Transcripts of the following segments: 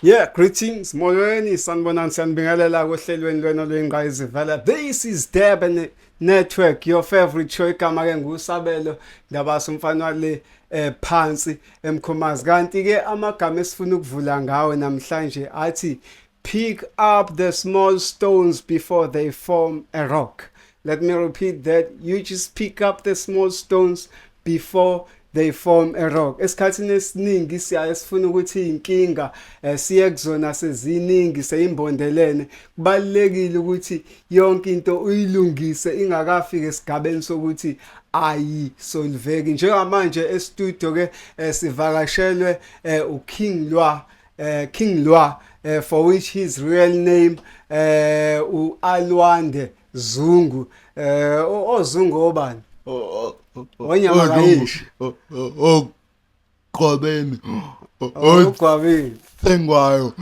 Yeah, greetings molweni, sanibonani, siyanibingelela kohlelweni lwena lwengqayizivela. This is Durban Network, your favorite show. Igama ke nguSabelo Ndabasa, umfana wale phansi eMkhomazi. Kanti ke amagama esifuna ukuvula ngawo namhlanje athi "Pick up the small stones before they form a rock." Let me repeat that. You just pick up the small stones before they form a rock. Esikhathini esiningi siyaye sifuna ukuthi inkinga siye kuzona seziningi, seyimbondelene. Kubalekile ukuthi yonke into uyilungise ingakafiki esigabeni sokuthi ayisolveki. Njengamanje e-studio ke sivakashelwe uKing Lwa, King Lwa, for which his real name uAlwande Zungu. OZungu obani? Onyama kayishi. Ogqobeni. Ogwabini. Sengwayo.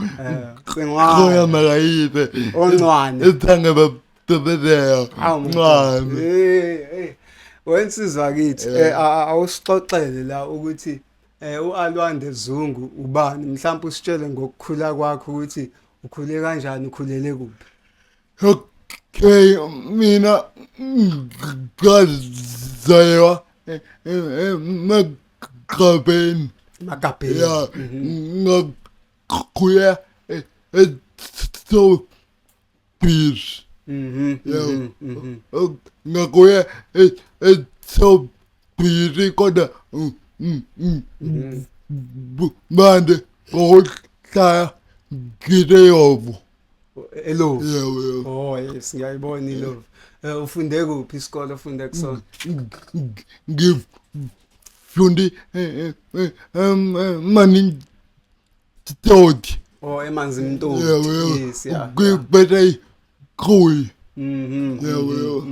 Sengwayo. Onyama kayise. Oncwane. Ithanga bebebea. Awu. Ncwane. Eh, wensizwa kithi, awusixoxele la ukuthi uAlwande Zungu ubani, mhlawumbe usitshele ngokukhula kwakho ukuthi ukhule kanjani, ukhulele kuphi? Okay, mina ngazalwa eMagabeni. Magabheni. Ya, ngakhulela eSobhishi. Yeah. Ngakuya eSobhishi kodwa manje ngokuhlala ngiseYovu. Elovu. Yebo. Oh yes, ngiyayibona iLovu. Ufunde kuphi isikole ufunde kusona? Ngifundi Manintoti. Oh, eManzimtoti. Yebo. Yes, yeah. Kwi-Better School. Yebo.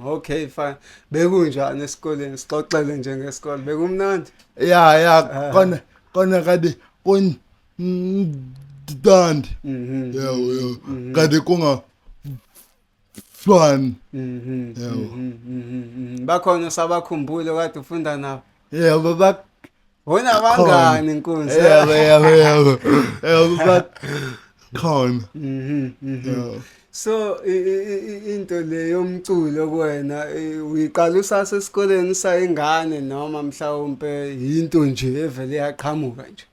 Okay, fine. Bekunjani esikoleni? Sixoxele nje ngesikole. Bekumnandi? Ya, kona kade kumnandi. Yebo, kade kunga fun. Yebo. Bakhona sabakhumbule kade ufunda nabo? Yebo, bak Wona bangani inkunzi? Yebo, bakhona. Yebo. So into le yomculo kuwena uyiqala usasesikoleni usayingane noma mhlawumbe into nje evele yaqhamuka nje?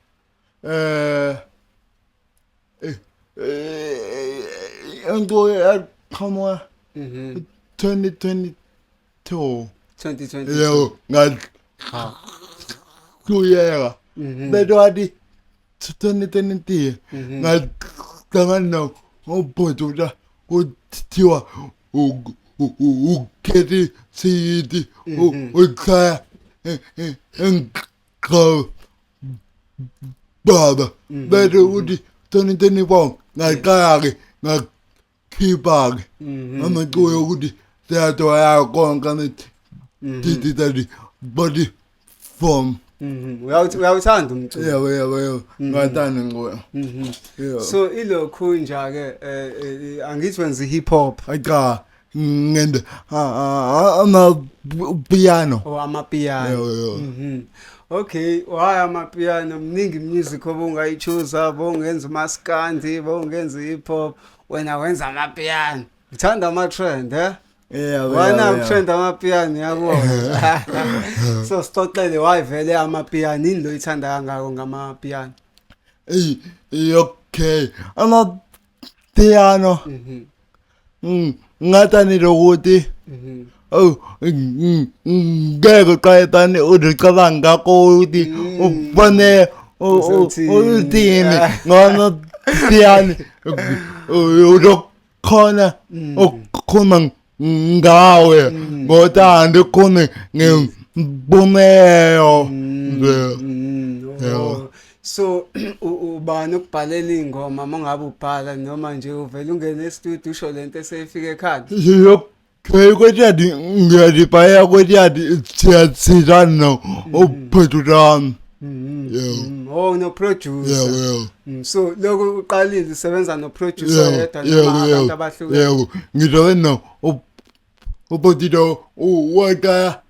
Into yaqhamuka 2022. 2022. Yebo, ngahluyeka. Bese wathi 2023 ngahlangana nobhuti kuthiwa ukhethi siyithi ukhaya engqo baba, bese uthi 2024 ngaqala-ke ngakhipha-ke amaculo ukuthi siyathola konke digital body form. Uyawuthanda umculo? Yebo, ngathanda ngcono. Yebo. So ilokhu nje ke angithi wenza hip hop? Ayi cha, ngenda amapiano. Or amapiano? Yebo. Okay, why amapiano? Mningi music obungayichoose, bongenza umaskandi, bongenza hip hop, wena wenza amapiano. Uthanda ama trend, eh? Yebo. Wena utrend amapiano yabona. So sixoxele why vele amapiano, yini lo ithanda kangako ngamapiano? Ey, okay, amapiano ngathani ukuthi oh ngeke uqale ucabanga ngakho ukuthi ufanele Uzothini? uthini ngamapiano, uzokhona ukukhuluma ngawe ngothando, ukhulume ngempumelelo nje. Yebo. Oh. So ubani ukubhalela ingoma mangabe ubhala noma nje uvela ungene e-studio usho lento eseyifika ekhanda? Okay, kwetshadi ngiyadibhaya, kwetshadi siyasizana uphethu wami. Yebo. Oh, no producer. Yebo. So lokhu uqalile usebenza no producer yedwa noma Yebo. abantu abahlukene? Yebo, ngizobe no ubotito waqala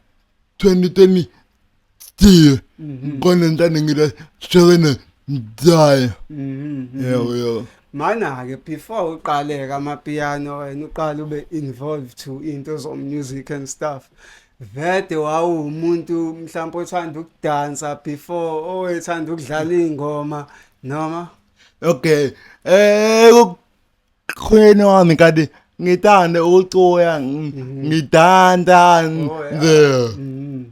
2023 kona ntane ngila sebene. Ngidaya. Yebo, yebo. Mana-ke before uqale-ke amapiano wena uqale ube involved to into zo-music and stuff. Vede wawumuntu mhlawumbe othanda ukudansa before owethanda ukudlala iy'ngoma noma? Okay. Ekukhuleni wami kade ngithanda ukucuya, ngidanta Oh, yeah. there.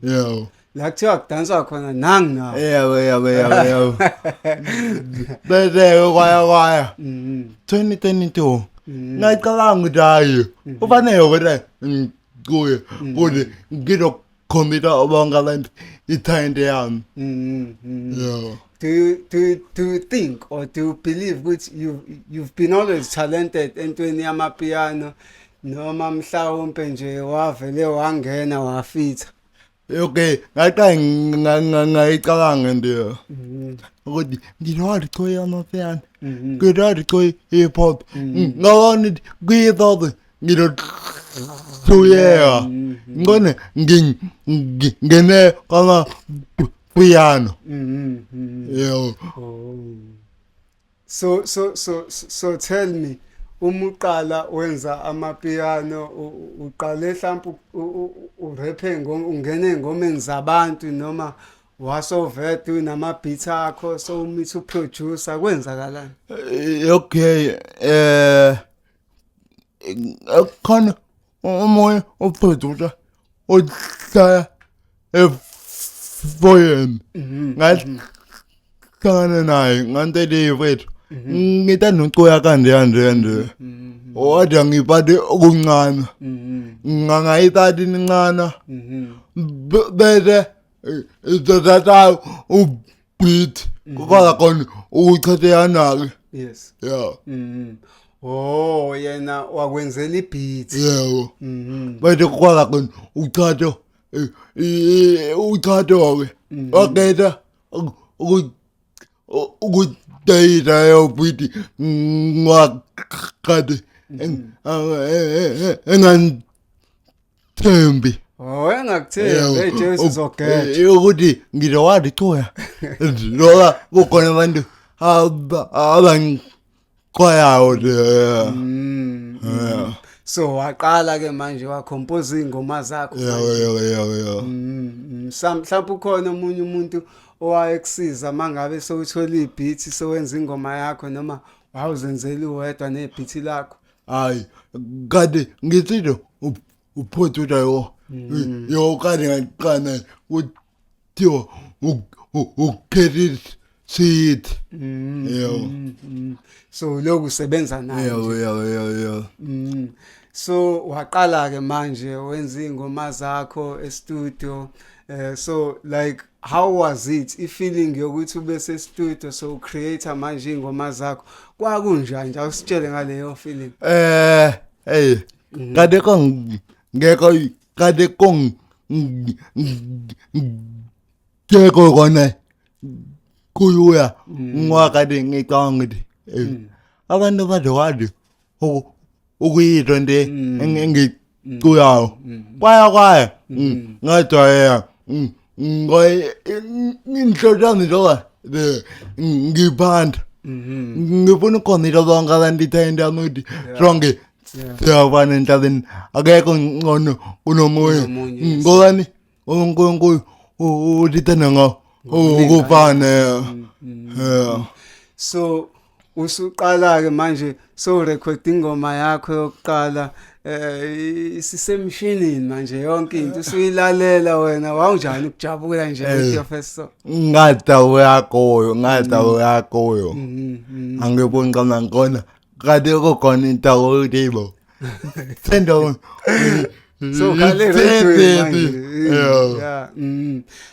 Yebo. La kuthiwa kudanswa khona nangi nawo. Yebo, yebo, yebo, yebo. Bese kwaya kwaya. 2022. Ngacabanga ukuthi hayi kufanele ukuthi ngikuye ukuthi ngizokhombisa bonke abantu ithalente yami. Yebo. Do you think or do you believe ukuthi you've been always talented entweni yamapiano noma mhlawumbe nje wavele wangena wafitha? Okay, ngaqala ngayicabanga nje ukuthi ngilwazi coyi amapiano, ngilwazi coyi hip hop, ngabona ukuthi kwi-hip hop ngizohluleka, ngibone ngingene kwamapiano. Yebo. Oh. So tell me, uma uqala wenza amapiano, uqale mhlawumbe urephe, ungene engomeni zabantu, noma wasovete unama beats akho, so umithi uproducer, kwenzakalani? Okay, khona omunye uproducer ohlala efoyeni, ngahlangana naye, ngantele mfethu, ngithanda ucuya kanje kanje kanje, wathi ngiphathe okuncane, ngangayithathi incane, bese izothatha ubeat kodwa khona ukuchitheyana-ke. Yeah. Oh, yena wakwenzela ibeat. Yebo. Bese kwala khona uchatho, uchatho-ke wakhetha ukudayisa leyo beat ngwakade enganithembi. Oh, engakuthembi, hey Jesu, uzogeja. Ukuthi ngizokwazi cuya loba kukhona abantu abangiqwayayo nje. Yeah. So waqala ke manje wacompose ingoma zakho manje. Yebo. Mhlawumbe ukhona omunye umuntu owayekusiza mangabe sewuthola ibeat, sewenza ingoma yakho, noma wawuzenzela uwedwa nebeat lakho? Hayi, kade ngitsilo uproducer yo kade ngaqala kuthiwa ukhethe sithi, yebo. So lokhu usebenza naye Yebo. nje. Yebo. So waqala ke manje wenza ingoma zakho e studio. So like, how was it, i feeling yokuthi ube se studio so create manje ingoma zakho, kwakunjani nje? Awusitshele ngaleyo feeling. Hey, kade kong ngekho, kade kong ngekho kona kuyuya ngwakade ngicabanga ukuthi abantu bazokwazi ukuyizwa nje engicuyayo. Kwaya kwaya ngajwayela ngoye inhloso yami njengoba ngiphanda, ngifuna ukukhombisa bonke abantu ithalente yami ukuthi sonke siyafana emhlabeni, akekho ngcono kunomunye. Kunomunye, yes. Ngobani uNkulunkulu uthithana ngawo ukufana, yeah. So usuqala ke manje so record ingoma yakho yokuqala, isisemshinini manje yonke into usuyilalela wena, wawunjani ukujabula nje with your first song? Ngadabuka kuyo, ngadabuka kuyo. Angiboni qama ngkhona kade kukhona into kibo sendo. So khale radio manje. Yeah. Yeah.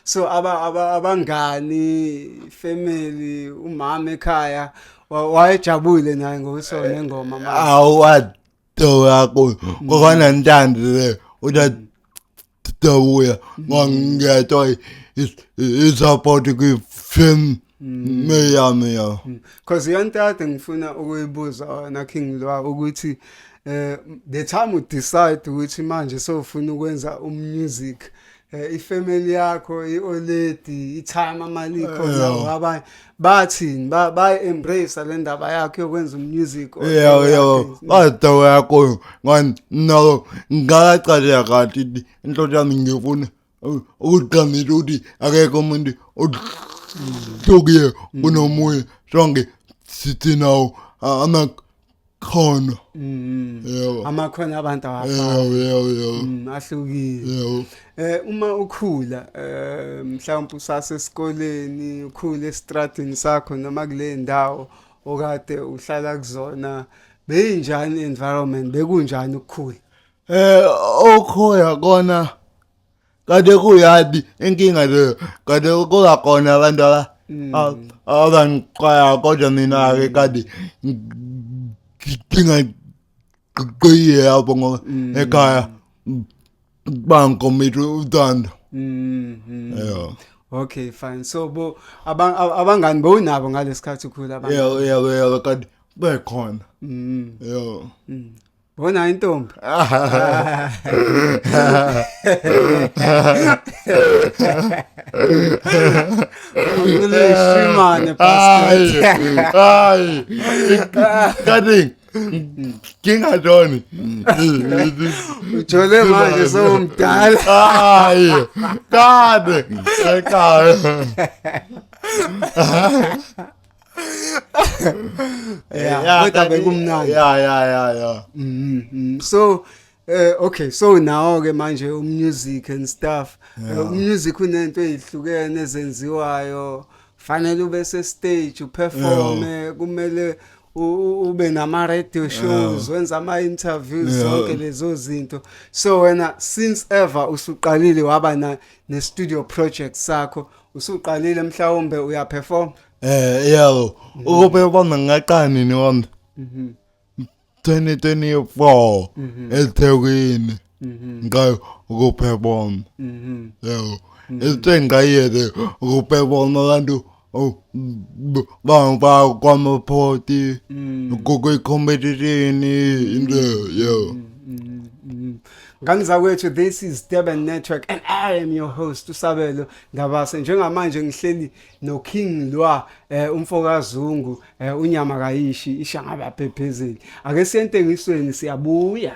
So aba aba abangani, family, umama ekhaya wayejabule naye ngokuso nengoma manje? Awadabuka kuyo kukhona ntandi le utadabuya ngangiyathola i-support kwi-film yami, ya. Because yonke kade ngifuna ukuyibuza wena King Lwa ukuthi the time you decide ukuthi manje sofuna ukwenza umusic. Ifamily yakho, i-oledi, i-time amali ikhona, abanye bathini, ba embrace le ndaba yakho yokwenza umusic or Yebo, badawo yakho ngani nalo ngaqala kathi into yami ngifuna ukugqamisa ukuthi akekho umuntu ohlukile kunomunye, sonke sithinawo amakhono. Yebo. Amakhono abantu awafani. Yebo. Ahlukile. Yebo. Uma ukhula, mhlawumbe usasesikoleni, ukhula estradini sakho noma kule ndawo okade uhlala kuzona, beyinjani environment, bekunjani ukukhula? Okhoya kona kade kuyadi inkinga leyo, kade kuba khona abantu abangiqaya, kodwa mina ke kade ngingaqqiye lapho ngoba ekhaya bangikomitha uthando. Yebo. Okay, fine. So bo abangani bowunabo ngalesikhathi ukhula, abangani? Yebo, kade bekhona. Yebo. Bona intombi. Kuleshimane Hayi, pastor. hayi. Kade ngingatshoni. Ujole manje sewumdala. Hayi, kade ekhaya. Yeah, kodwa bekumnandi. Ya. So okay, so now ke manje umusic and stuff. Umusic unento ezihlukene ezenziwayo. Fanele ube se stage uperforme, kumele ube nama radio shows, wenza ama interviews, zonke lezo zinto. So wena since ever usuqalile waba na ne studio project sakho, usuqalile mhlawumbe uyaperform? Yebo, ukube bona ngaqala nini wami? 2024 eThekwini. Ngiqala ukuperform. Yebo. Into engayiyele ukuperform abantu bangifaka kwamaphoti kukwi-competition into, yebo. Ngani zakwethu, this is Durban Network and I am your host uSabelo Ndabase. Njengamanje ngihleli no King Lwa, umfokaZungu, unyama kayishi isha ngabaphephezeli. Ake siyentengisweni, siyabuya.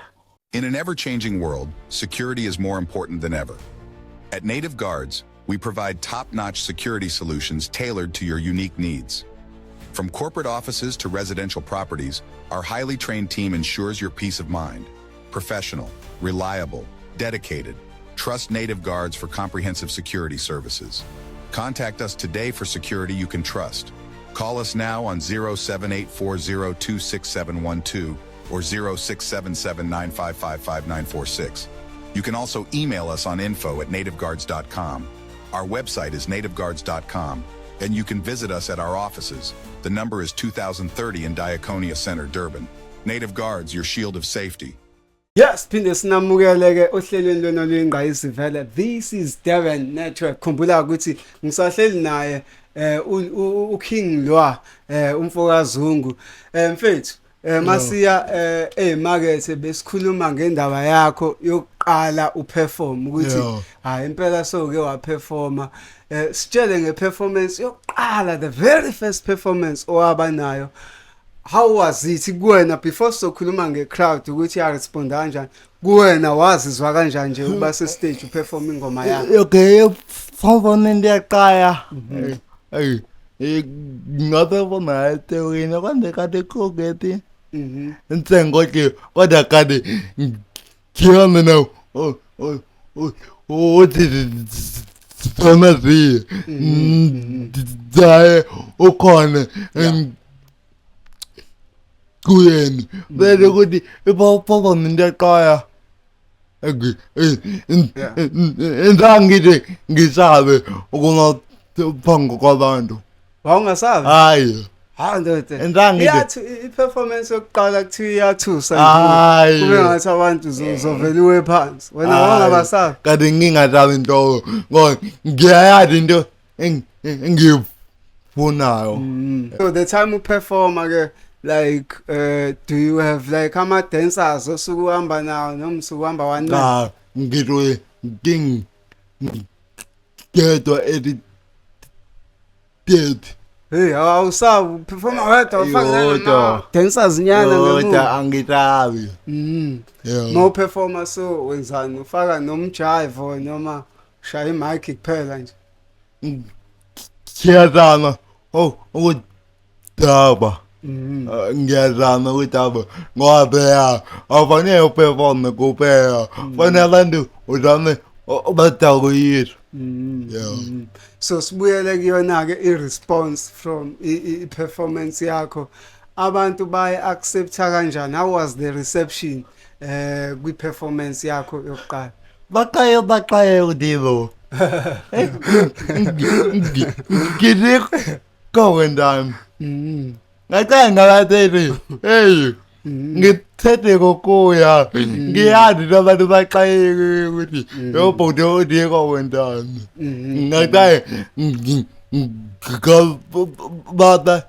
In an ever changing world, security is more important than ever. At Native Guards, we provide top notch security solutions tailored to your unique needs. From corporate offices to residential properties, our highly trained team ensures your peace of mind. Professional, reliable, dedicated. Trust Native Guards for comprehensive security services. Contact us today for security you can trust. Call us now on 0784026712 or 067795555946. You can also email us on info@nativeguards.com. Our website is nativeguards.com, and you can visit us at our offices. The number is 2030 in Diaconia Center, Durban. Native Guards, your shield of safety. Yes, phinde sinamukele ke ohlelweni lwena lwengqayizivele. This is Durban Network. Khumbula ukuthi ngisahleli naye uKing Lwa, umfokaZungu. Mfethu, masiya emarket, besikhuluma ngendaba yakho yokuqala uperform ukuthi hayi impela soke waperforma. Sitshele ngeperformance yokuqala, the very first performance owaba nayo. How was it kuwena, before sizokhuluma ngecrowd ukuthi ya respond kanjani kuwena, wazizwa kanjani nje ukuba se stage uperform ingoma yakho? Okay, performance yaqala. Hey, ngabe bona eThekwini kwande kade koketi. Nsengo ke kodwa kade ngiyona mina uthi sona zi daye ukhona kuyena bese ukuthi iperformance yaqala engangithi ngisabe ukuma phambi kwabantu. Wawungasabi? Hayi. Ha ndoda. Engangithi Iyathi i-performance yokuqala kuthiwa iyathusa nje. Hayi. Kube ngathi abantu uzovela uwe phansi. Wena Hayi. wawungabasabi? Kade ngingasabi into ngoba ngiyayazi into engiyifunayo. So the time uperforma ke, like do you have like ama dancers osuke uhamba nawo noma usuke uhamba one man? Cha, ngitwe king. Ngedwa ethi dead. Hey, awusabi performa wedwa ufake Yodwa. dancers nyana Yodwa ngemuva. angitabi. Yeah. Mo performa so wenzani? Ufaka nomjive noma ushaya imic kuphela nje? Ngiyazama oh ukudaba. Ngiyazama ukudaba ngoba phela awufanele uperforme kuphela. Fanele abantu uzame badakuyiswa. Yeah. So sibuyele kuyona ke i-response from i-performance yakho. Abantu baye accepta kanjani? How was the reception kwi-performance yakho yokuqala? Baqaye uDibo. Ngithi kowendami. Ngaqala ngabatheni. Hey. Ngithethe kokuya. Ngiyazi abantu baxaye ukuthi yo bhuti uthi kowendami. Ngaqala ngababa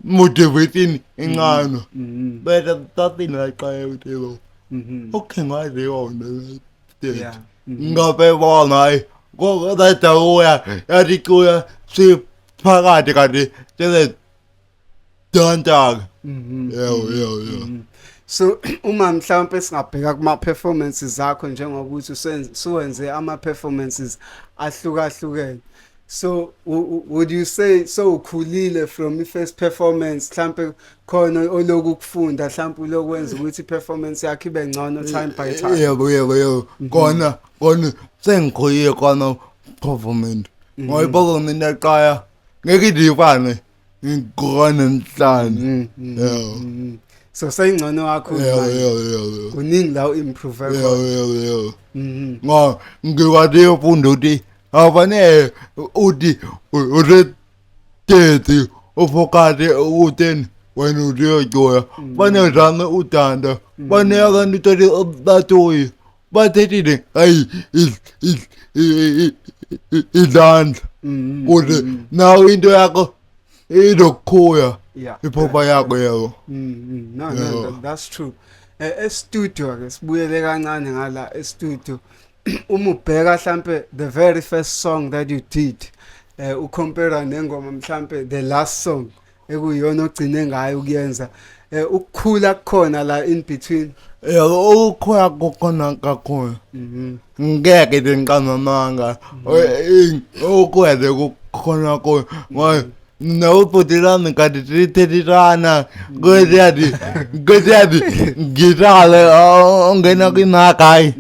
motivation encane. Bese tathini baxaye uDibo. Okay ngazi yona. Yeah. Ngabe bona hayi kodwa yathi kuya siphakathi kanti sele dantaka. Yebo yebo yebo. So uma mhlawumbe singabheka kuma performances zakho, njengokuthi usuwenze ama performances ahlukahlukene, so would you say so ukhulile from i first performance? Mhlambe khona oloku kufunda, mhlambe ulokwenza ukuthi i performance yakho ibe ngcono time by time? Yebo yebo yebo, kona sengikhulile kona performance, ngoba i-performance yaqala ngeke idifane ngikona namhlanje. Yebo. So seyingcono kakhulu Yebo. manje. Yebo yebo. Kuningi la u-improve Yebo. khona. Yebo yebo. Ngoba ngikwazi ukufunda ukuthi awufanele uthi ureteti ufokate ukutheni wena uyojoya, fanele uzame udanda, fanele abantu uthole batoyi bathethile hayi izandla ukuze nawe into yakho izokukhuya iphupha yakho, yebo. No, that's true. E-studio ke, sibuyele kancane ngala e-studio. Uma ubheka mhlambe the very first song that you did, ucompare nengoma mhlambe the last song ekuyiyona ogcine ngayo ukuyenza, ukukhula kukhona la in between? Yebo, ukukhula kukhona kakhulu. Ngeke nje ngiqambe amanga, ukwenze kukhona kuyo ngoba nobhuti lami kade sithethisana kwesiyathi kwesiyathi ngitsale ongena kwimaka, hayi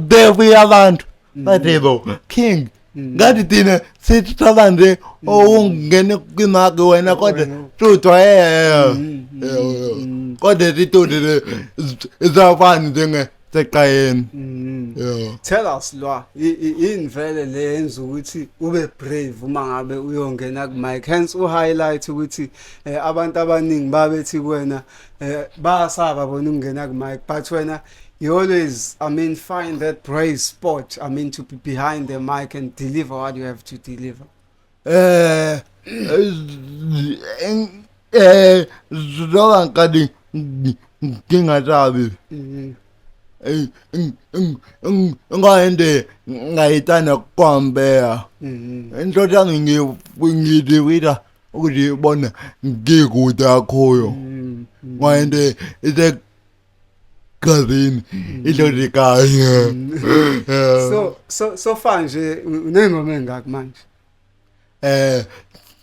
bebuya abantu bathi bo king, ngathi thina sithaba nje ungene kwimaki wena, kodwa sujwayele, kodwa sitoti zafani njengeseqayeni. Yebo. Tell us lwa yini vele le yenza ukuthi ube brave uma ngabe uyongena ku mic, hence u highlight ukuthi abantu abaningi babethi kuwena bayasaba bona ukungena ku mic, but wena you always, I mean, find that brave spot, I mean, to be behind the mic and deliver what you have to deliver. Zoba ngikade ngingasabi ngayinde ngayithanda kwambeya into yami ngidibita ukuthi bona ngikude kakhulu ngayinde isegazini into kanye. So far nje unengoma engaki manje?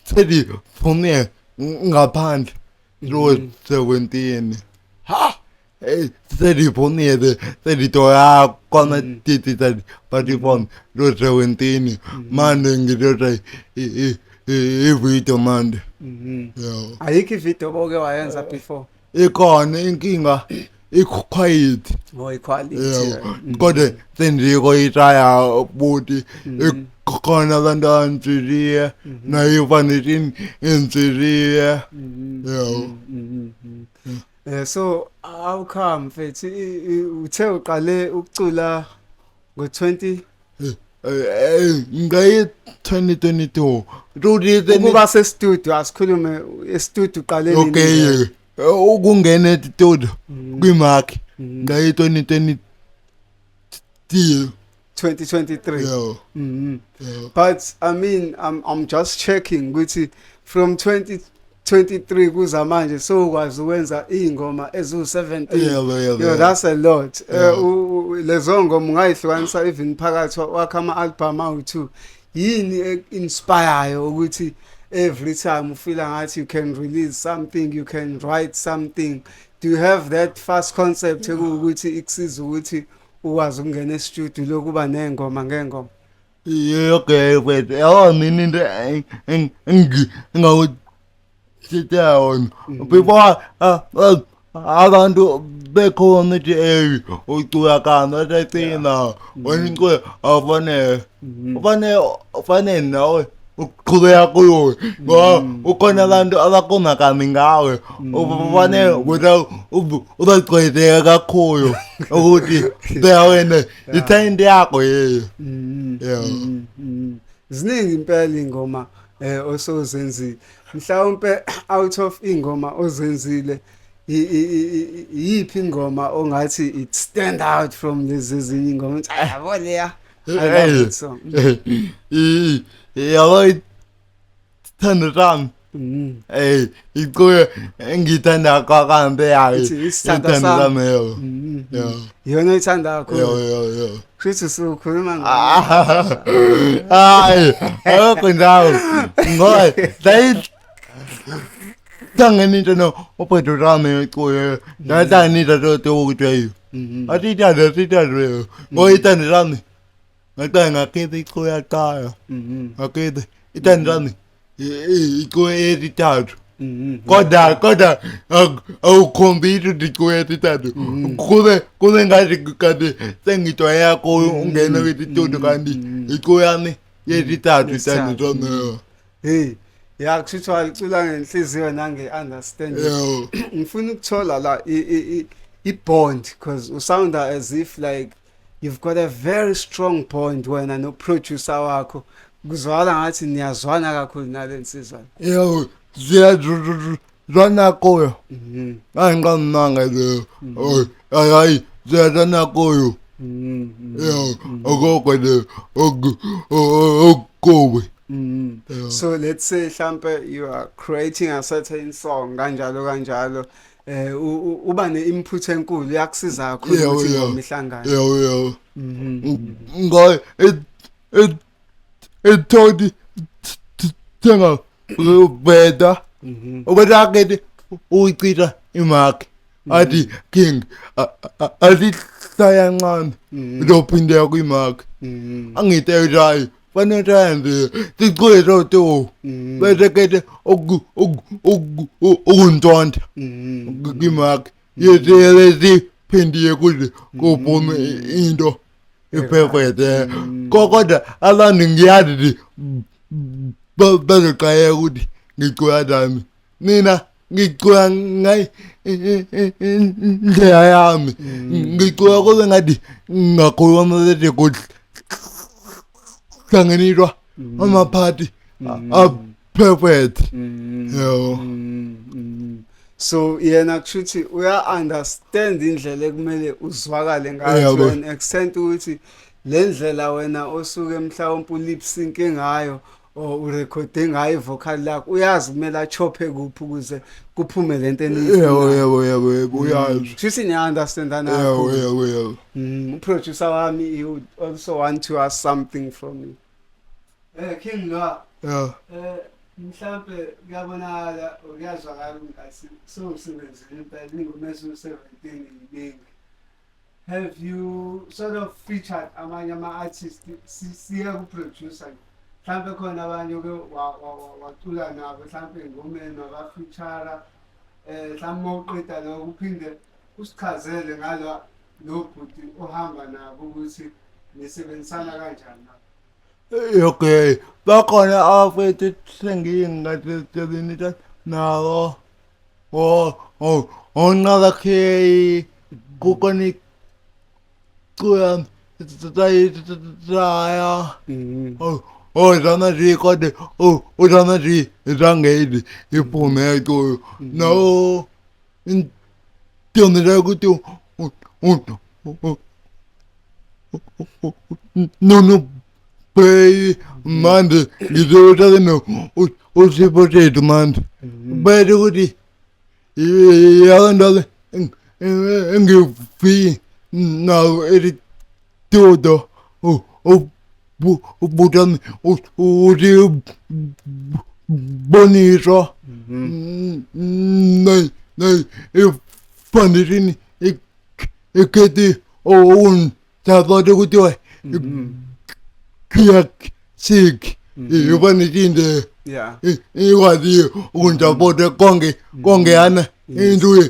Seliphumile ngaphandle lo 17. Ha. Seliphumile selitoya kona digital platform lo 17, manje ngidota i-video manje. Yebo. Ayikho ivideo boke wayenza before? Ikhona, inkinga i-quality. Oh, i-quality. Yebo, kodwa sendiko itraya buti, ikhona abantu abantsiriye nayo ifanele intsiriye, yebo. So how come mfethu uthe uqale ukucula ngo-20 Ngayi 2022 Rudy. Ukuba se-studio, asikhulume e-studio, uqale nini? Okay, ukungena e-studio kwimark ngayi 2023. 2023. Yebo. Mhm. But I mean, I'm just checking ukuthi from 2023 kuza manje sowukwazi ukwenza izingoma eziwu-17. Yebo, yebo. Yo, that's a lot. Yeah. Lezo ngoma ungayihlukanisa even phakathi wakho ama-album awu-2. Yini inspireyo ukuthi every time ufeel ngathi you can release something, you can write something? Do you have that fast concept ekuwukuthi ikusiza ukuthi ukwazi ukungena e-studio lokuba nengoma ngengoma? Okay, wait. Yabo, mina into engawuthitha yona. Before abantu bekhona ukuthi ey, ucula kani, bathina wena ucula awufanele ufanele ufanele nawe uqhubeka kuyo, ngoba ukhona abantu abakoma kami ngawe, ufanele ukuthi ubagcweteka kakhulu ukuthi phela wena ithalente yakho yeyo. Yeah. Ziningi impela ingoma osozenzile. Mhlawumbe out of ingoma ozenzile, iyiphi ingoma ongathi it stand out from lezi ezinye ingoma, uthi, "Ay, yabo leya, I love that song"? Yabo, ithando sami, iculo engithanda kakambe yayo. Ithi, "Isithando sami." Yebo. Yeah. Iyona oyithanda kakhulu? Yebo. Kushuthi usukhuluma. Hayi, akukho ndawo, ngoba sayihlangene into no uphetho sami iculo sayihlangene into ukuthi ayo asithande sithande, ngoba ithando sami ngaqala ngakhipha iculo yaqala ngakhipha ithando sami iculo esithathu, kodwa awukhombisi ukuthi iculo esithathu, kube ngathi kanti sengijwayela kuyo ungena kwesitudio, kanti iculo yami yesithathu ithando sami. Hey, ya, kushuthi walicula ngenhliziyo nange-understanding. Yebo. Ngifuna ukuthola la i-bond, because usounda as if like you've got a very strong bond wena no-producer wakho. Kuzwakala ngathi niyazwana kakhulu nale nsizwa. Yebo, siyazwana kuyo. Angiqamanga leyo, hayi hayi, siyazwana kuyo. Yebo, akukho le okubi. Yeah. So let's say mhlambe you are creating a certain song kanjalo kanjalo, uba ne-input enkulu, iyakusiza kakhulu ukuthi ingoma ihlangane. Yebo. Ngoba it ithodi thenga ubeda ubeda ke uyichitha imakhi, athi king athi hlayancane uzophindela kwimakhi, angithi hayi, fanele nje sicule to bese ke ukuntonta kwimakhi yethe phindiye kuze kuphume into i-perfect. Kodwa abantu ngiyazi nje bazoqayeka ukuthi ngicula nami, mina ngicula ngayi indlela yami, ngicula kube ngathi ngakhuluma bese kuhlanganiswa amaphathi a-perfect, yebo. So yena kushuthi uya understand indlela ekumele uzwakale ngayo to an extent ukuthi le ndlela wena osuke mhlawumbe ulip sync ngayo or urekhode ngayo ivocal lakho, uyazi kumele achophe kuphi ukuze kuphume lento eniyifunayo. Yebo, uyazi. Kushuthi niya understandana kakhulu. Yebo. Uproducer wami, he would also want to ask something from you. King Lwa, mhlambe kuyabonakala, kuyazwakala ukuthi sowusebenzile impela, ingoma eziwu-17 yiningi. Have you sort of featured amanye ama-artist? Siya ku-producer, mhlambe khona abanye oke wacula nabo mhlambe engomeni, waba-feature-a, mhlawumbe mawuqeda lokho uphinde usichazele ngalo lo bhuti ohamba nabo ukuthi nisebenzisana kanjani nabo. Okay, bakhona abafethu sengingasebenza nabo. Oh, onqaba ke kukhona icula saya. Oh, zama nje kodwa oh, uzama nje zange iphume iculo. No, into ukuthi Nono Bay manje ngizothatha no uSipho Sethu manje bese ukuthi yabantu engifi nawo elitudo ubhuti wami uthi boniswa ifanelini ikhethi owun-support kuthiwa sick ifanelinde ikwazi ukundisapota konke konke yana into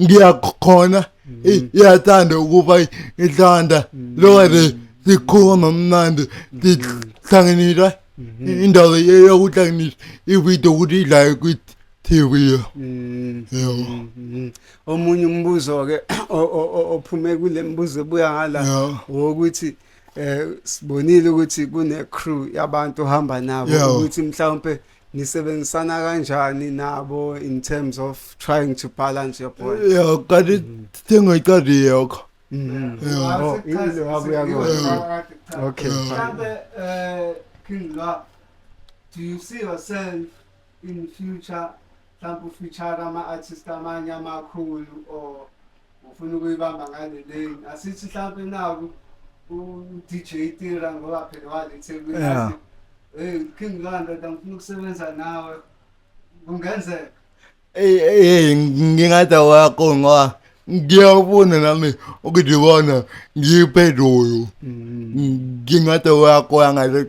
ngiyakhona iyathanda ukuba ithanda lokho sikhuluma mnandi sihlanganisa indaba yokuhlanganisa ividiyo ukuthi idlale kwi-TV. Yebo. Omunye umbuzo ke ophume kule mbuzo ebuya ngala wokuthi sibonile ukuthi kune crew yabantu ohamba nabo ukuthi mhlawumbe nisebenzisana kanjani nabo in terms of trying to balance your point. Yeah, kanti sengayicadi yakho. Oh, ile wabuya kona. Okay. Mhlambe King Lwa, do you see yourself in future mhlawumbe u-feature ama-artist amanye amakhulu or ufuna ukuyibamba ngale lane? Asithi mhlawumbe naku u-DJ Tira ngoba phela wale eThekwini athi, hey King Lwa ndoda, ngifuna ukusebenza nawe, kungenzeka? Eh, ngingathi awakho ngoba ngiyafuna nami ukudibona ngiphezulu. Ngingathi awakho angaze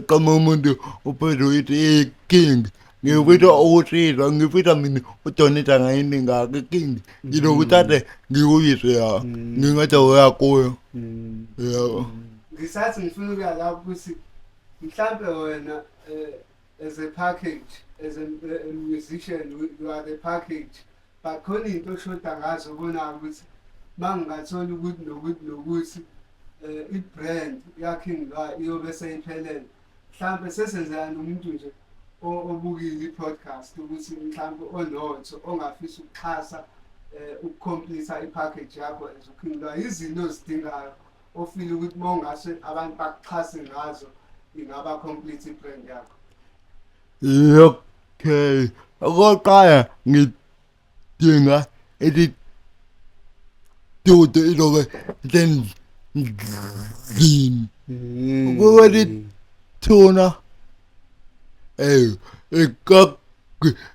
qama umuntu uphezulu ithi king. Ngifisa ukusiza, ngifisa mina udonate ngayini ngake king. Ngizokuthatha ngikuyise ya. Ngingathi awakho. Yebo. Ngisathi ngifuna ukuya lapho ukuthi mhlambe wena as a package, as a musician, you are the package, but khona into oshoda ngazo obonayo ukuthi mangingathola ukuthi nokuthi nokuthi i-brand yaKing Lwa iyobe seyiphelele. Mhlambe sesenzela nomuntu nje obukile i-podcast ukuthi mhlambe onotho ongafisa ukuxhasa uku-complete i-package yakho as uKing Lwa, izinto ozidingayo ofile ukuthi mongase abantu bakuxhase ngazo ingaba complete i-brand yakho. Okay. Okokuqala ngidinga isitudiyo izobe sendlini. Kwelithuna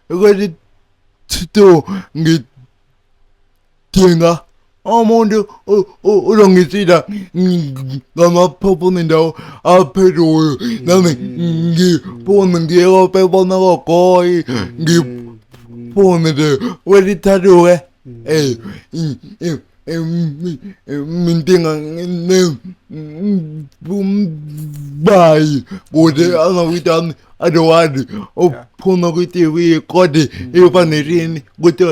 kwelithu ngidinga umuntu uzongisiza ngamaphupho nendawo aphezulu nami ngiphume ngiyobebona kogoyi ngiphume nje. Kwelithathu-ke ngidinga bayi kuze amawiti ami azokwazi ukuphuma kwi-TV kodwa ifanelini ukuthi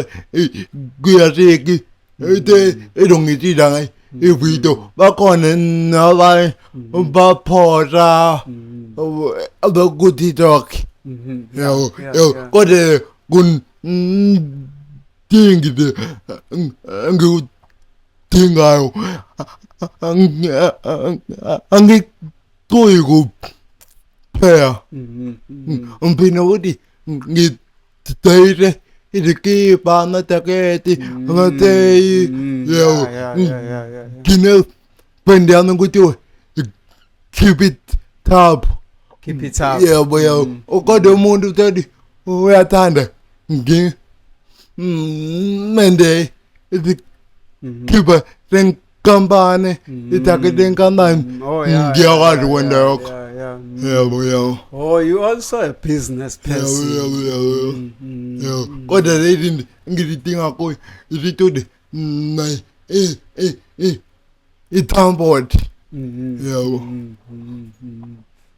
kuyaseki into ezongisiza ngayo ividiyo bakhona nabanye baphosa abaku-TikTok, yabo, yabo, kodwa kuningi nje engikudingayo, angikuyi kuphela ngiphinde ukuthi ngidayise izikipa, amajaketi, amateyi, yebo. Ngine-brand yami kuthiwa Keep It Top. Keep It Up. Yebo, yebo, kodwa umuntu uthi uyathanda ngi mende izikipa zenkampani, ijaketi lenkampani. Ngiyakwazi ukwenza lokho. Yebo, yebo. Oh, you also a business person. Yebo, yebo, yebo, kodwa lezi zinto engizidinga kuyo isitudiyo i-transport, yebo.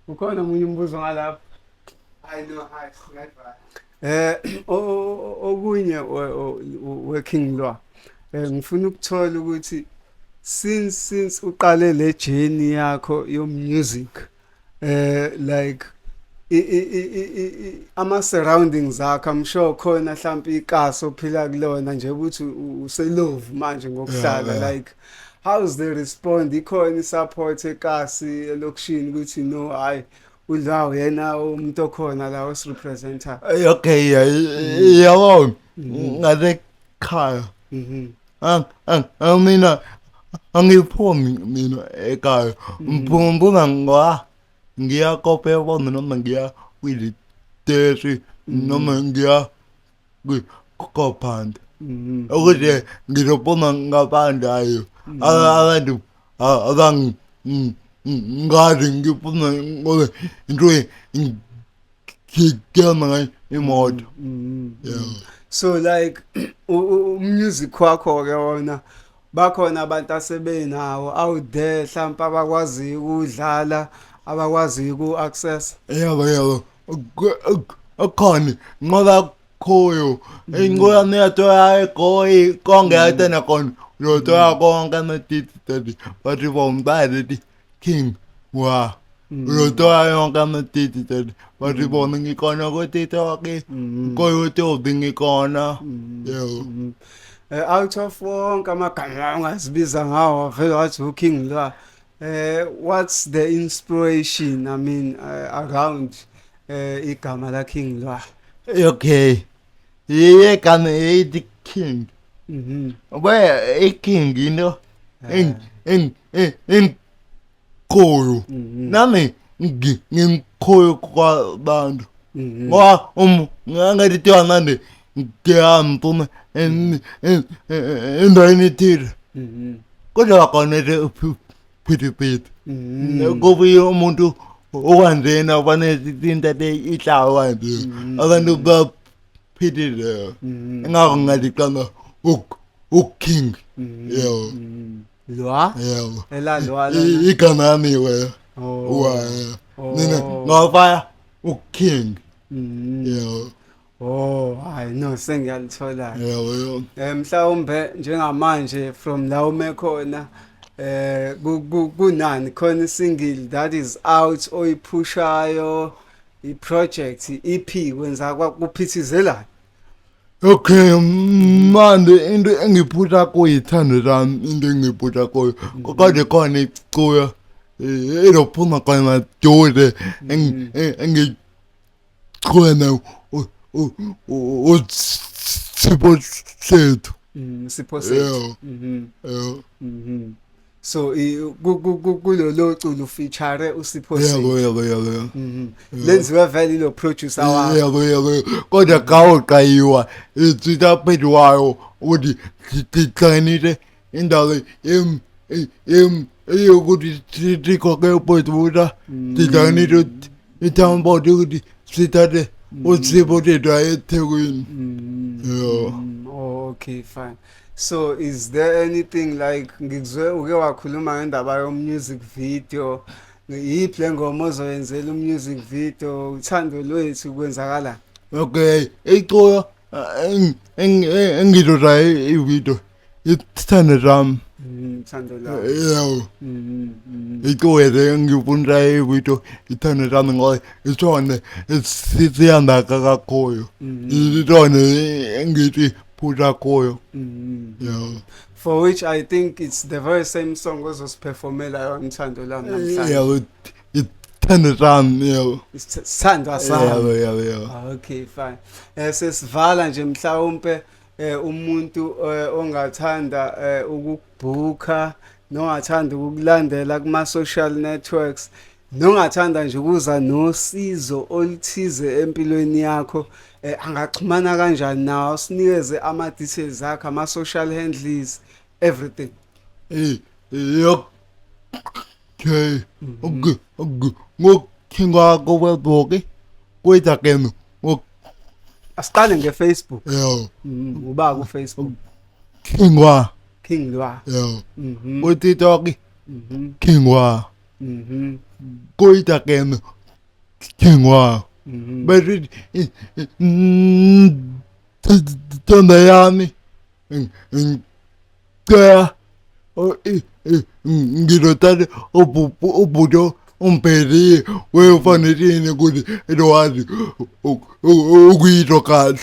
Ukhona omunye umbuzo ngalapho? I know, hi, singayivala. Okunye we-King Lwa, ngifuna ukuthola ukuthi since uqale le journey yakho yo music, like ama surroundings akho, I'm sure khona mhlawumbe ikasi ophila kulona nje ukuthi uselovu manje ngokuhlala, like How's the respond? Ikhona i-support ekasi elokishini ukuthi no, hayi, uDlwa yena umuntu okhona la osi-represent-a? Okay, yabo, ngale khaya mina angiphumi mina ekhaya, ngiphuma ngoba ngiya kopebona noma ngiya kwiliteshi noma ngiya kophanda ukuthi ngizophuma ngaphandle. Ayo, abantu abangazi ngiphuma ngoba into ngigema ngayo imoto, yeah. So like music wakho ke wona, bakhona abantu asebenawo out there mhlawumbe abakwazi ukudlala, abakwazi uku-access? Yebo, akhona ngoba khoyo inqola yato egoi konke yatena khona uyothola konke ama-digital, bathi bomba King wa uyothola yonke ama-digital, bathi bona ngikhona ku-TikTok, ko-YouTube ngikhona, yebo. Out of wonke amagama ongazibiza ngawo, vele wathi uKing la, what's the inspiration, I mean, around igama la King la? Okay, igama ethi King, we i-king into enkulu, nami ngimkhulu kwabantu ngoba ngathi thiwa nande ngiyamphuma endaweni ethile, kodwa khona phithiphithi kubuye umuntu okanjena kufanele into ihlawa kanje, abantu baphithile, ingakho ngathi qala uKing, yebo. Lwa? Yebo. Elalwa lona? Igama lami we Oh. wa mina ngafaya uKing, yebo. Oh, hayi no, sengiyalithola. Yebo. Mhlawumbe njengamanje from la ume khona, kunani khona single that is out oyiphushayo, i-project, i-EP, kwenza kuphithizelana? Okay, manje into engiphutha kuyo ithando lami, into engiphutha kuyo kodwa khona icuya elophuma khona maduze engichwena uSipho Sethu. Sipho Sethu. Yebo. Yebo. So kulolo culo feature uSipho Yebo. Sethu? Yebo. Lenziwe vele ilo producer wakho? Yebo, kodwa kawuqayiwa isitaphetwayo ukuthi sihlanganise indaba em em eyokuthi sikhokhe uproducer, sihlanganise i-soundboard ukuthi sithathe uSipho Sethu aye eThekwini, yebo. Oh, okay, fine. So is there anything like, ngikuzwe uke wakhuluma ngendaba yo music video, yiphi le ngoma ozoyenzela umusic video, uthando lwethu, kwenzakala? Okay, iculo engizoza ividiyo ithando lami. Uthando lwami. Yebo. Mhm. Iculo engifuna ividiyo ithando lami ngoba isona esihamba kakhulu, isona engithi phutha kuyo, yebo. For which I think it's the very same song ozosiperformela yona, uthando lwami, namhlanje. Yebo, ithando lami, yebo. Isithandwa sami. Yebo. Ah, okay, fine. Sesivala nje, mhlawumbe umuntu ongathanda ukubhuka nongathanda ukukulandela kuma social networks nongathanda nje ukuza nosizo oluthize empilweni yakho, angaxhumana kanjani nawe? Usinikeze ama details akho, ama social handles, everything. Okay, ngoKing ko-Facebook, ku-Instagram. Asiqale ngeFacebook. Yebo. Uba ku Facebook? King wa. King Lwa. Yebo. Ku-TikTok King wa. Ku-Instagram King wa. Bese thanda yami ngicela ngizothatha ubhuti umbhekile weyofanelile ukuthi elokwazi ukuyizwa kahle,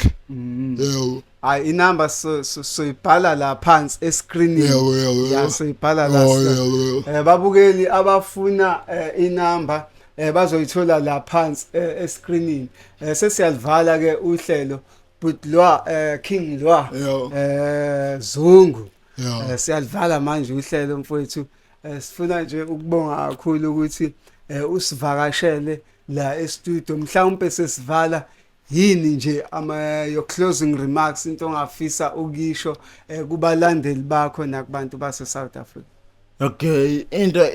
yebo. Hayi, inamba soyibhala la phansi escreenini. Yebo, yebo, yebo. Ya, soyibhala la. Oh, yebo, yebo. Babukeli abafuna inamba bazoyithola la phansi escreenini. Sesiyalivala ke uhlelo, but Lwa, King Lwa, Yebo. Zungu. Yebo. Siyalivala manje uhlelo, mfowethu. Sifuna nje ukubonga kakhulu ukuthi usivakashele la e-studio. Mhlawumbe sesivala, yini nje ama your closing remarks, into ongafisa ukisho kubalandeli bakho nakubantu base South Africa? Okay, into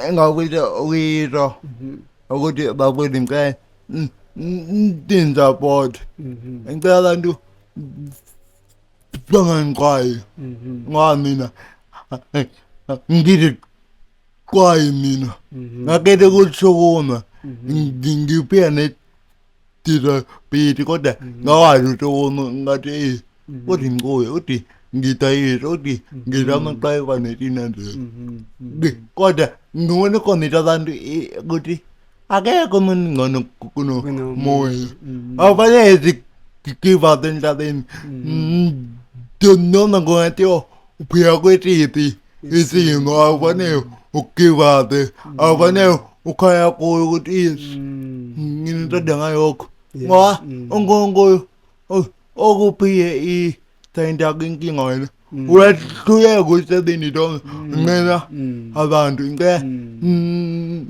engakusho ukuyisho ukuthi bakwethu, ngicela nisupport. Ngicela abantu bangangiqwayi ngoba mina ngithi qwayi, mina ngakhetha ukushukuma, ngiphila ne-disability kodwa ngakwazi ukushukuma. Ngathi uthi ngicuye, uthi ngidayisa, uthi ngizama ukuqala netina nje, kodwa ngibona khona abantu ukuthi akekho umuntu ngcono kunomoya, awufanele give up emhlabeni noma kungathiwa uphila kwesiphi isimo, awufanele uku-give up, awufanele ukhaya kuyo ukuthi yes, nginithanda ngalokho ngoba uNkulunkulu okuphiye ithalente yakho, inkinga wena uyahluleka ukuyisebenzisa. Ngicela abantu, ngicela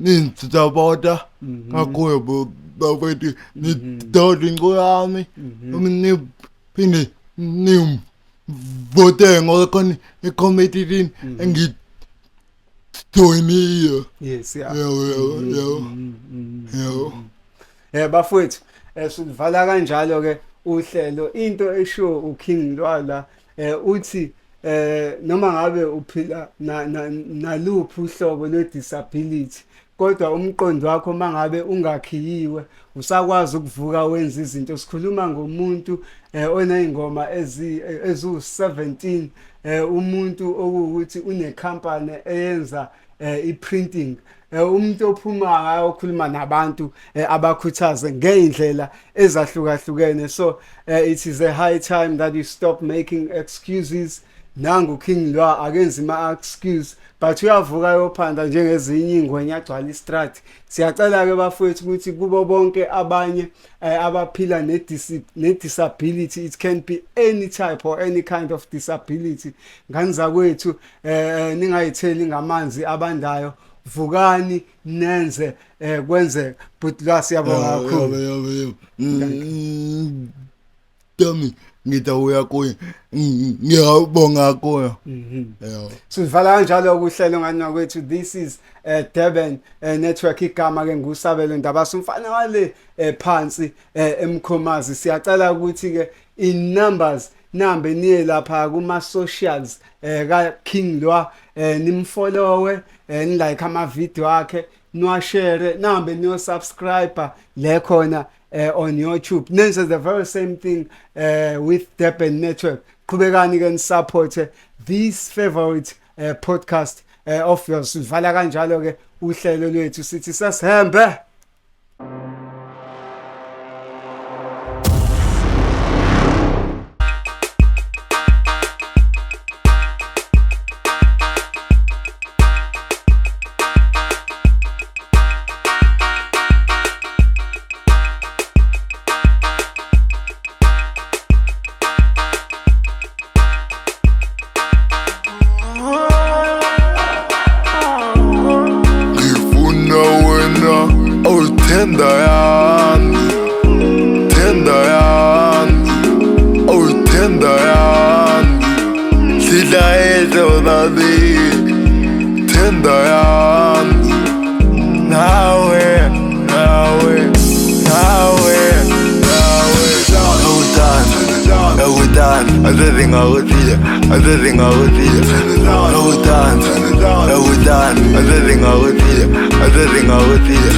nisupporta kakhulu bafethu, nidode inculo yami, niphinde nivote ngoba khona i-competition engijoyinile. Yes, yeah. Yebo. Bafowethu, sivala kanjalo ke uhlelo. Into esho uKing Lwala, uthi noma ngabe uphila naluphi uhlobo lwe disability, kodwa umqondo wakho mangabe ungakhiyiwe usakwazi ukuvuka wenza izinto. Sikhuluma ngomuntu onezingoma eziwu17, umuntu okuwukuthi une-company eyenza i-printing, umuntu ophuma ayokhuluma nabantu, abakhuthaze ngeyindlela ezahlukahlukene. So it is a high time that you stop making excuses. Nangu King Lwa, akenzi ma excuse, but uyavuka yophanda njengezinye ingwenya, agcwala istrat. Siyacela ke bafowethu ukuthi kubo bonke abanye abaphila ne disability, it can be any type or any kind of disability, ngani zakwethu, ningayitheli ngamanzi abandayo, vukani nenze kwenzeka. But la, siyabonga kakhulu. Yebo. Tami ngidawuya kuye, ngiyabonga kuyo. Yebo. Sivala kanjalo ukuhlelo ngani kwethu. This is Durban Network. Igama ke nguSabelo Ndabasa, umfana wale phansi eMkhomazi. Siyacela ukuthi ke in numbers nambe niye lapha kuma socials ka King Lwa, nimfollowe, ni like ama video akhe, niwashare, nambe niyo subscribe le khona on YouTube. Nenze the very same thing with Durban Network. Qhubekani ke nisupport this favorite podcast of yours. Sivala kanjalo ke uhlelo lwethu, sithi sasihembe. Ngifuna wena awuthenda yami, thenda yami, awuthenda yami, sidla ezobabili, thenda yami, nawe, nawe, nawe, nawe, awuthanda, awuthanda, asezingakusiya, asezingakusiya, awuthanda, awuthanda, asezingakusiya, asezingakusiya,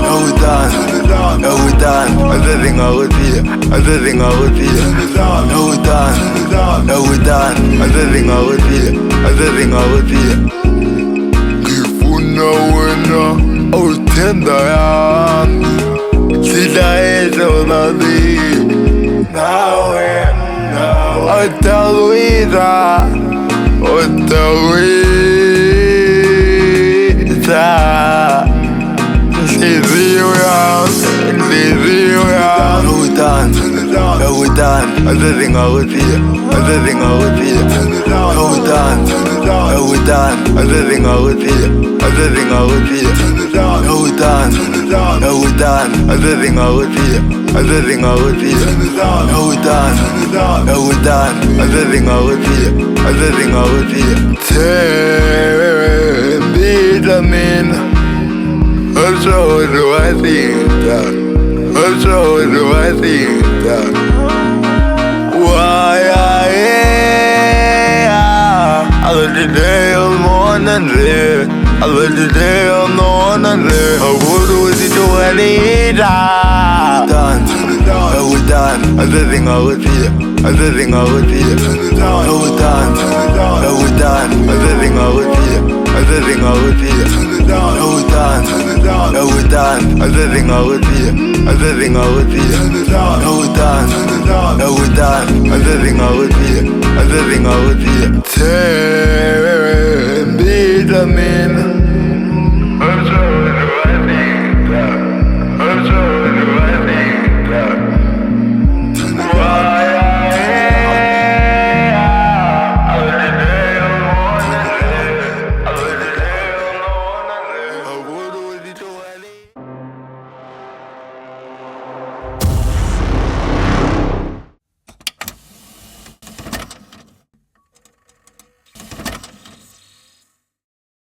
awuthanda, awuthanda, asezingakusiya, asezingakusiya, awuthanda, awuthanda, asezingakusiya, asezingakusiya. Ngifuna wena awuthenda yami, sidla ezobabili. Nawe, nawe. Utawita, utawita. Inhliziyo yami, inhliziyo yami. Ngiyawuthanda, ngiyawuthanda, azazi ngawuthiya, azazi ngawuthiya. Ngiyawuthanda, ngiyawuthanda, azazi ngawuthiya, azazi ngawuthiya. Ngiyawuthanda, ngiyawuthanda, azazi ngawuthiya, azazi ngawuthiya. Ngiyawuthanda, ngiyawuthanda, azazi ngawuthiya, azazi ngawuthiya. Thembisa mina. Usoze wasinda, usoze wasinda. Waya, alodileyo mona nje, alodileyo mona nje, awuruzidualida. Awuthanda, azazi ngawuthiya, azazi ngawuthiya. Awuthanda, awuthanda, azazi ngawuthiya, azazi ngawuthiya. Awuthanda, awuthanda, azazi ngawuthiya, azazi ngawuthiya. Awuthanda, awuthanda, azazi ngawuthiya, azazi ngawuthiya. Thembisa mina.